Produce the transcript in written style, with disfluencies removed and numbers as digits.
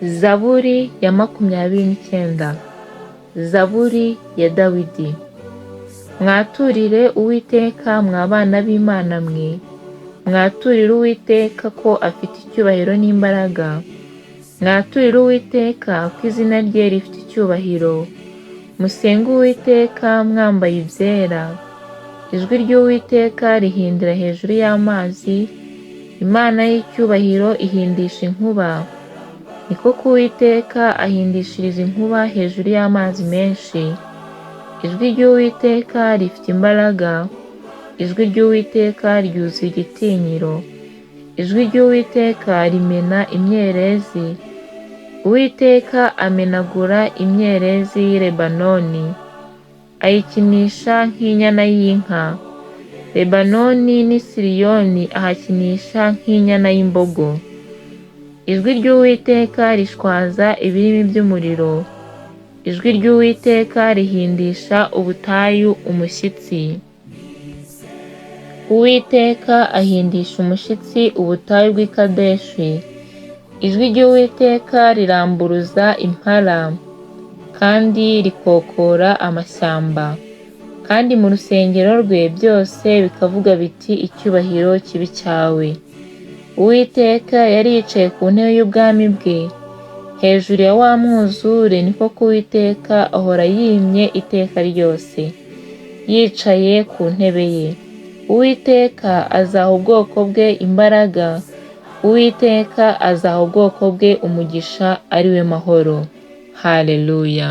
Zaburi ya 29. Zaburi ya Dawidi. Mwaturire Uwiteka mwa bana b'Imana mwe, mwaturire Uwiteka ko afite icyubahiro n'imbaraga, mwaturire Uwiteka ko izina rye rifite icyubahiro. Musenge Uwiteka mwambaye ibyera. Ijwi ry'Uwiteka rihindira hejuru y'amazi, Imana y'icyubahiro ihindisha inkuba. Ni koko Uwiteka ahindishiriza inkuba hejuru y'amazi menshi. Ijwi ry'Uwiteka rifite imbaraga, ijwi ry'Uwiteka ryuzuye igitinyiro. Ijwi ry'Uwiteka rimena imyerezi, Uwiteka amenagura imyerezi y'i Lebanoni, ayikinisha nk'inyana y'inka. Lebanoni n'i Siriyoni ahakinisha nk'inyana y'imbogo. Ijwi ry'Uwiteka rishwaza ibirimi by'umuriro, ijwi ry'Uwiteka rihindisha ubutayu umushyitsi. Uwiteka ahindisha umushyitsi ubutayu bw'i Kadeshi. Ijwi ry'Uwiteka riramburuza impara, kandi rikokora amashyamba. Kandi mu rusengero rwe byose bikavuga biti icyubahiro kibe icyawe. Uwiteka yari yicaye ku ntebe y'ubwami bwe, hejuru ya wa mwuzure, ni koko Uwiteka ahora yimye iteka ryose, yicaye ku ntebe ye. Uwiteka azaha ubwoko bwe imbaraga, Uwiteka azaha ubwoko bwe umugisha ari we mahoro. Haleluya.